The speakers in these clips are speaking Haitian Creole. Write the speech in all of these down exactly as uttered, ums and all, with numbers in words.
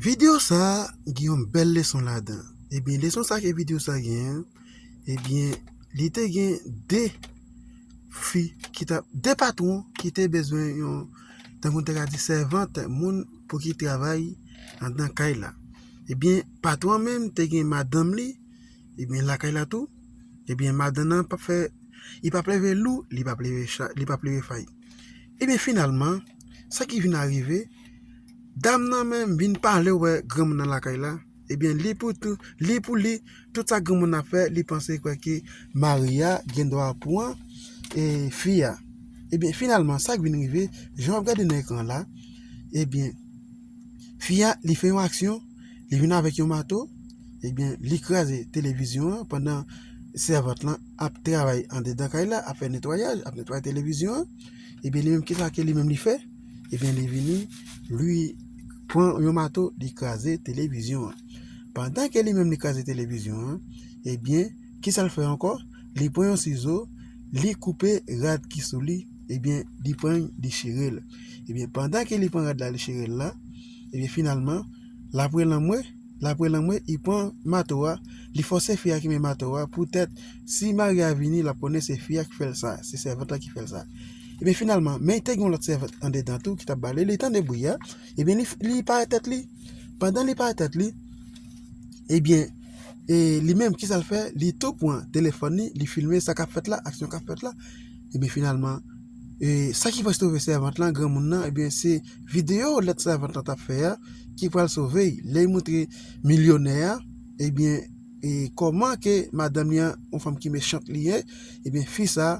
Videyo sa a gen yon bèl leson ladan. Ebyen, leson sa ke videyo sa genyen, ebyen, li te gen de fi ki t ap, de patwon ki te bezwen yon, tankou n te ka di, sèvant, moun pou ki travay anndan kay la. Ebyen, patwon an menm te gen madanm li, ebyen, lakay la tou. Ebyen, madanm nan p ap fè, li p ap leve lou, li p ap leve cha-, li p ap leve fay. Ebyen, finalman, sa ki vin arive, dam nan menm vin pale wè granmoun nan lakay la. Ebyen, li pou tou, li pou li, tout sa granmoun nan fè, li panse kwè ke mari a gen dwa pran, e, fi a. Ebyen, finalman, sa k vin rive, jan w ap gade nan ekran la, ebyen, fi a, li fè yon aksyon, li vin avèk yon mato, ebyen, li kraze televizyon an pandan sèvant lan ap travay andedan kay la, ap fè netwayaj, ap netwaye televizyon an. Ebyen, li menm, kisa ke li menm li fè? Ebyen, li vini, li pran yon mato, li kraze televizyon an. Pandan ke li menm li kraze televizyon an, ebyen, kisa l fè ankò? Li pran yon sizo, li koupe rad ki sou li, ebyen, li pran l, li chire l. Ebyen, pandan ke li pran rad la, li chire l la, ebyen, finalman, l ap rele anmwe, l ap rele anmwe, li pran mato a, li fòse fi a kenbe mato a, poutèt si mari a vini, l ap konnen se fi a ki fè l sa, se sèvant la ki fè l sa. Ebyen, finalman, men te gen yon lòt sèvant andedan tou ki t ap ba li, li tande bri a, ebyen, li, li pare tèt li. Pandan li pare tèt li, ebyen, e li menm, kisa l fè? Li tou pran telefòn li, li filme sa k ap fèt la, aksyon k ap fèt la. Ebyen, finalman, e sa ki prèske sove sèvant lan, granmoun nan, ebyen, se videyo lòt sèvant lan t ap fè a ki pral sove l. Lè l montre milyonè a, ebyen, e kòman ke madanm li an, yon fanm ki mechant li ye, ebyen, fi sa,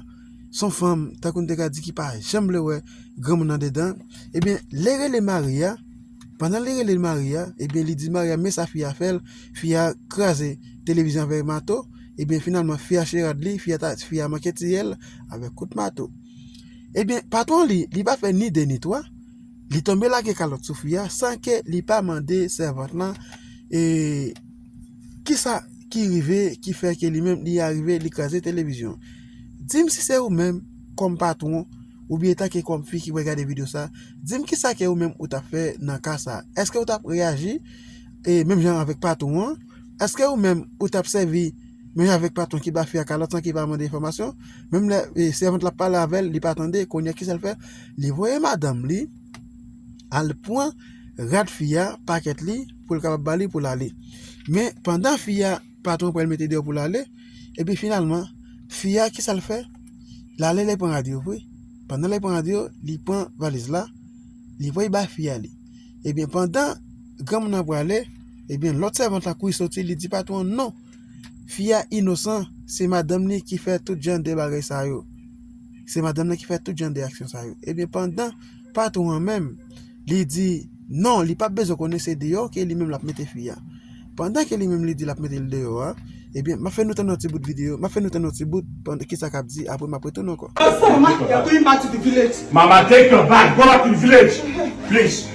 s on fanm, tankou n te ka di, ki pa janm vle wè granmoun andedan. Ebyen, lè l rele mari a, pandan l rele mari a, ebyen, li di mari a, men sa fi a fè l, fi a kraze televizyon avèk mato, ebyen, finalman, fi a chire rad li, fi a ta, fi a manke tiye l avèk kout mato. Ebyen, patwon li, li pa fè ni de ni twa, li tonbe lage kalòt sou fi a san ke li pa mande sèvant lan, e, kisa ki rive, ki fè ke li menm, li arive, li kraze televizyon. Di m si se ou menm, kòm patwon, oubyen tanke kòm fi ki pral gade videyo sa, di m kisa ke ou menm ou t ap fè nan ka sa. Èske ou t ap reyaji, e, menm jan avèk patwon an? Èske ou menm ou t ap sèvi menm jan avèk patwon ki ba fi a kalòt san ki pa mande enfòmasyon? Menm lè, e, sèvant la ap pale avè l, li pa tande, kounye a kisa l fè? Li voye madanm li al pran rad fi a, pakèt li, pou l kapab ba li pou l ale. Men pandan fi a, patwon pral mete deyò pou l ale, epi finalman, fi a, kisa l fè? L ale, l pran rad yo vre. Pandan l pran rad yo, li pran valiz la, li voye bay fi a li. Ebyen, pandan granmoun nan prale, ebyen, lòt sèvant la kouri soti, li di patwon an non. Fi a inosan, se madanm li ki fè tout jan de bagay sa yo. Se madanm li ki fè tout jan de aksyon sa yo. Ebyen, pandan patwon an menm, li di non, li p ap bezwen konnen, se deyò ke li menm l ap mete fi a. Pandan ke li menm li di l ap mete l deyò a, ebyen, m ap fè nou tann yon ti bout videyo, m ap fè nou tann yon ti bout pandan kisa k ap di, apre m ap retounen ankò. Mama, take your bag, go back to the village, please.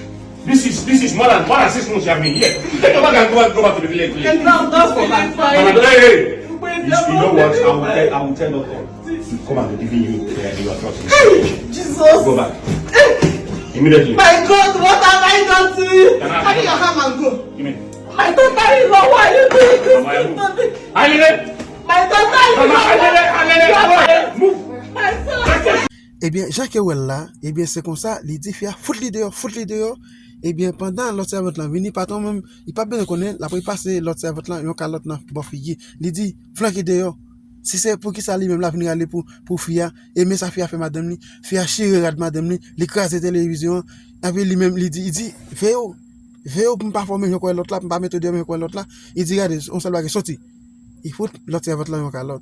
This is, this is more than, more than six months you have been here. Take your bag and go back, go back to the village, please. Mama, hey, hey. You, you know what? I will tell, I will tell doctor to come and deliver you, uh, your throat. Jesus. Go back. Immediately. My God, what have I done to you? Carry your hand and go. Give me. My daughter-in-law, why are you doing this thing to me? Ayele! My daughter-in-law, Ayele, Ayele, move! My son! Ebyen, jan ke w wè l la, ebyen, se konsa, li di fi a, fout li deyò, fout li deyò. Ebyen, pandan lòt sèvant lan vini, patwon menm, li pa bezwen konnen, l ap repase lòt sèvant lan yon kalòt nan bò figi. Li di, flanke deyò. Si se poukisa li menm la vin rale pou, pou fi a, e men sa fi a fè madanm li, fi a chire rad madanm li, li kraze televizyon an, epi li menm, li di, li di, veye w, veye w pou m pa fè w menm jan kwè lòt la, pou m pa mete w deyò menm jan kwè lòt la. Li di, gade, yon sèl bagay, soti. Li fout lòt sèvant lan yon kalòt.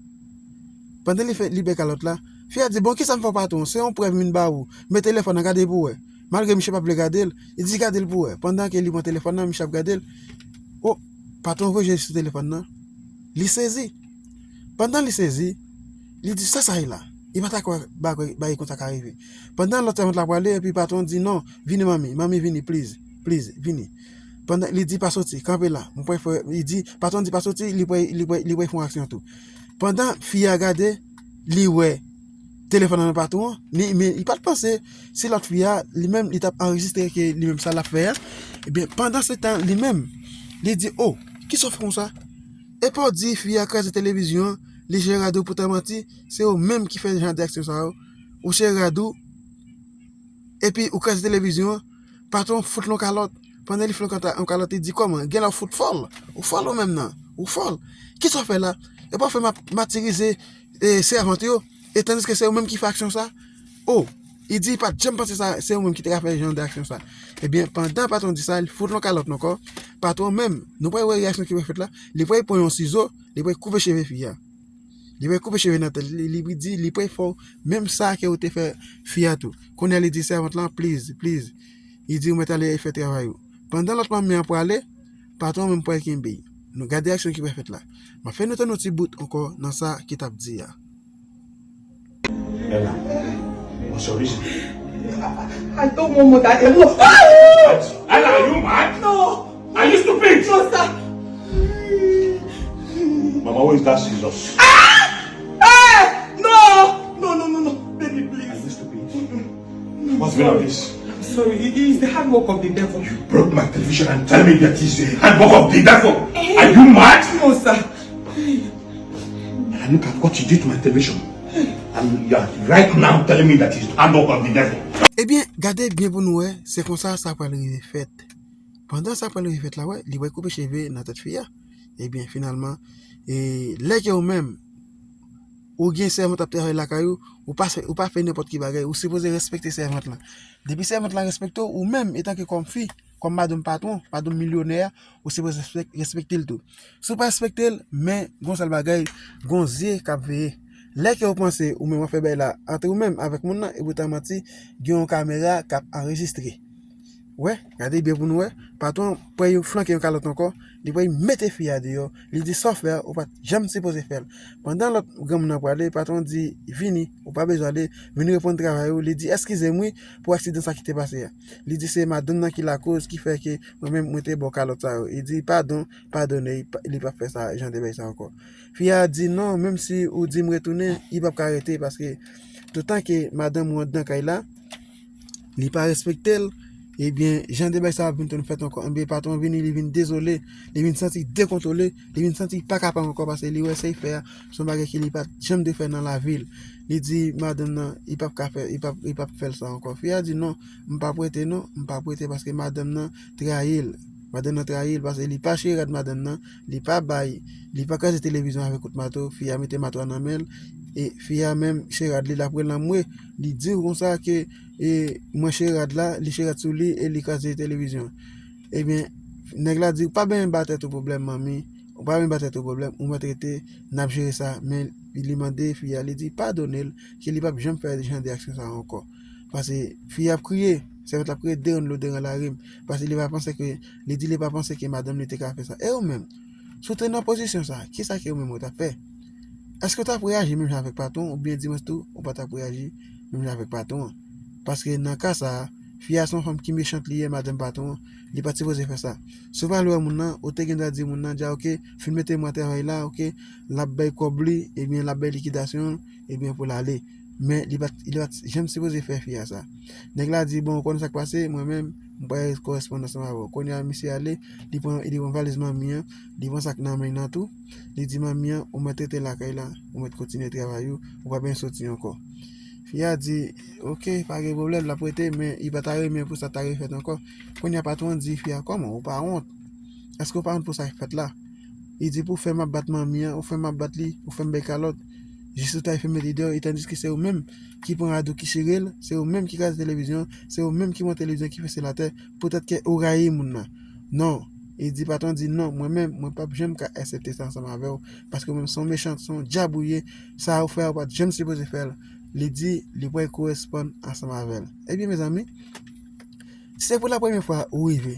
Pandan li fè, li bay kalòt la, fi a di, bon, kisa m fè w patwon? Se yon prèv m vin ba ou. Men telefòn nan, gade pou w wè. Malgre misye p ap vle gade l, li di, gade l pou w wè. Pandan ke li pran telefòn nan, misye ap gade l. O, patwon voye je li sou telefòn nan. Li sezi. Pandan li sezi, li di, sa sa ye la? Li pa ta kwè bagay, bagay konsa ka rive. Pandan lòt sèvant la prale, epi patwon di, non, vini manmi, manmi vini, please, please, vini. Pandan li di pa soti, kanpe la. Mwen pral fè, li di, patwon di pa soti, li pral, li pral, li pral fè yon aksyon tou. Pandan fi a gade, li wè telefòn nan patwon an, li, men li pa t panse si lòt fi a, li menm, li t ap anrejistre ke li menm sa l ap fè a. Ebyen, pandan se tan, li menm, li di, "O, kisa w fè konsa?" Epa w di fi a kraze televizyon an, li cheri rad ou, poutan manti, se ou menm ki fè jan de aksyon sa yo. Ou cheri rad ou, epi ou kraze televizyon an, patwon fout l yon kalòt. Pandan li fout l yon kata-, yon kalòt, li di, "Kòman? Genlè w fout fòl. Ou fòl ou menm nan. Ou fòl. Kisa w fè la? Epa w fè ma-, matirize, e, sèvant yo. E tandiske se ou menm ki fè aksyon sa?" O, li di li pa t janm panse sa, se ou menm ki te ka fè jan de aksyon sa. Ebyen, pandan patwon di sa, li fout l yon kalòt ankò. Patwon menm, nou pral wè reyaksyon ki pral fèt la. Li pral pran yon sizo, li pral koupe cheve fi a. Li pral koupe cheve nan tèt li, li di, li pral fè w menm sa ke ou te fè fi a tou. Kounye a li di sèvant lan, "Please, please." Li di, "Ou mèt ale fè travay ou." Pandan lòt manmi an prale, patwon menm pral kenbe l. Nou gade aksyon ki pral fèt la. M ap fè nou tann yon ti bout ankò nan sa ki t ap di a. Bella, what's your reason? I don't want more than enough. What? Bella, are you mad? No. Are you stupid? No, sir. Mama, where is that scissors? Ah! Hey! No! No, no, no, no. Baby, please. Are you stupid? Mm-mm. What's been of this? I'm sorry. It is the handwork of the devil. You broke my television and tell me that is the handwork of the devil. Eh? Are you mad? No, sir. And look at what you did to my television. And you are right now telling me that it's handwork of the devil. Ebyen, gade byen pou nou wè, se konsa sa pral rive fèt. Pandan sa pral rive fèt la, wè, li pral koupe cheve nan tèt fi a. Ebyen, finalman, e, lè ke ou menm, ou gen sèvant ap travay lakay ou, ou pa, ou pa fè nenpòt ki bagay, ou sipoze respekte sèvant lan. Depi sèvant lan respekte w, ou menm, etanke kòm fi, kòm madanm patwon, madanm milyonè a, ou sipoze respek-, respekte l tou. Si w pa respekte l, men gon sèl bagay, gon zye k ap veye. Lè ke w panse ou menm w ap fè bagay la antre ou menm avèk moun nan, epi w ta manti, gen yon kamera k ap anrejistre. Wè, gade byen pou nou wè. Patwon pral flanke yon kalòt ankò, li pral mete fi a deyò. Li di, "Sa w fè a, ou pa t janm sipoze fè l." Pandan lòt granmoun nan prale, patwon di, "Vini, ou pa bezwen ale, vin reponn travay ou." Li di, "Eskize m wi pou aksidan sa ki te pase a." Li di, "Se madanm nan ki lakoz ki fè ke mwen menm mwen te ba w kalòt sa yo." Li di, "Padon, padone, li pa, li p ap fè sa, jan de bagay sa ankò." Fi a di, "Non, menm si ou di m retounen, li p ap ka rete paske toutan ke madanm ou anndan kay la, li pa respekte l, ebyen, jan de bagay sa ap vin tounen fèt ankò. Ebyen, patwon vini, li vin dezole, li vin santi dekontwole, li vin santi li pa kapab ankò paske li wè sa l fè a, se yon bagay ke li pa t janm dwe fè nan lavi l. Li di madanm nan, li p ap ka fè, li p ap, li p ap fè l sa ankò. Fi a di, "Non, m p ap rete non, m p ap rete paske madanm nan trayi l." Madanm nan trayi l paske li pa cheri rad madanm nan, li pa bay, li pa kraze televizyon avèk kout mato, fi a mete mato a nan men l, e fi a menm cheri rad li, l ap rele anmwe, li di w konsa ke, e, mwen cheri rad la, li cheri rad sou li e li kraze televizyon. Ebyen, nèg la di, "Ou pa bezwen ba tèt ou pwoblèm, manmi, ou pa bezwen ba tèt ou pwoblèm, ou mèt rete, n ap jere sa." Men li mande fi a, li di, padone l, ke li p ap janm fè jan de aksyon sa a ankò. Paske fi a ap kriye, sèvant la ap kriye, "Derann lo, derann lari m." Paske li pa panse ke, li di li pa panse ke madanm li te ka fè sa. E ou menm, si w te nan pozisyon sa, kisa ke ou menm ou t ap fè? Èske w t ap reyaji menm jan avèk patwon, oubyen di mwen tou, ou pa t ap reyaji menm jan avèk patwon an? Paske nan ka sa a, fi a se yon fanm ki mechant li ye, madanm patwon an, li pa t sipoze fè sa. Si w pa vle wè moun nan, ou te gen dwa di moun nan, di a, "Oke, fin mete mwen travay la, oke, l ap bay kòb li, ebyen, l ap bay likidasyon an, ebyen, pou l ale." Men li pa t, li pa t janm sipoze fè fi a sa. Nèg la di, "Bon, ou konn sa k pase, mwen menm, m pral koresponn ansanm avè w." Kounye a, misye ale, li pran, li pran valiz manmi an, li pran sa k nan men l nan tou. Li di manmi an, "Ou mèt rete lakay la, ou mèt kontinye travay ou, ou pa bezwen soti ankò." Fi a di, "Oke, pa gen pwoblèm," l ap rete, men li pa ta renmen pou sa ta refèt ankò. Kounye a, patwon an di fi a, "Kòman, ou pa wont? Èske ou pa wont pou sa k fèt la?" Li di, "Pou fè m ap bat manmi an, ou fè m ap bat li, ou fè m bay kalòt. Jis ou ta fè m mete deyò, e tandiske se ou menm ki pran rad ou ki chire l, se ou menm ki kraze televizyon, se ou menm ki pran televizyon ki fese l atè, poutèt ke ou rayi moun nan." Non, li di, patwon di, "Non, mwen menm, mwen p ap janm ka aksepte sa ansanm avè w, paske ou menm se yon mechant, se yon dyab ou ye, sa ou fè a ou pa t janm sipoze fè l." Li di, li pral koresponn ansanm avè l. Ebyen, mezanmi, si se pou la premyè fwa ou rive,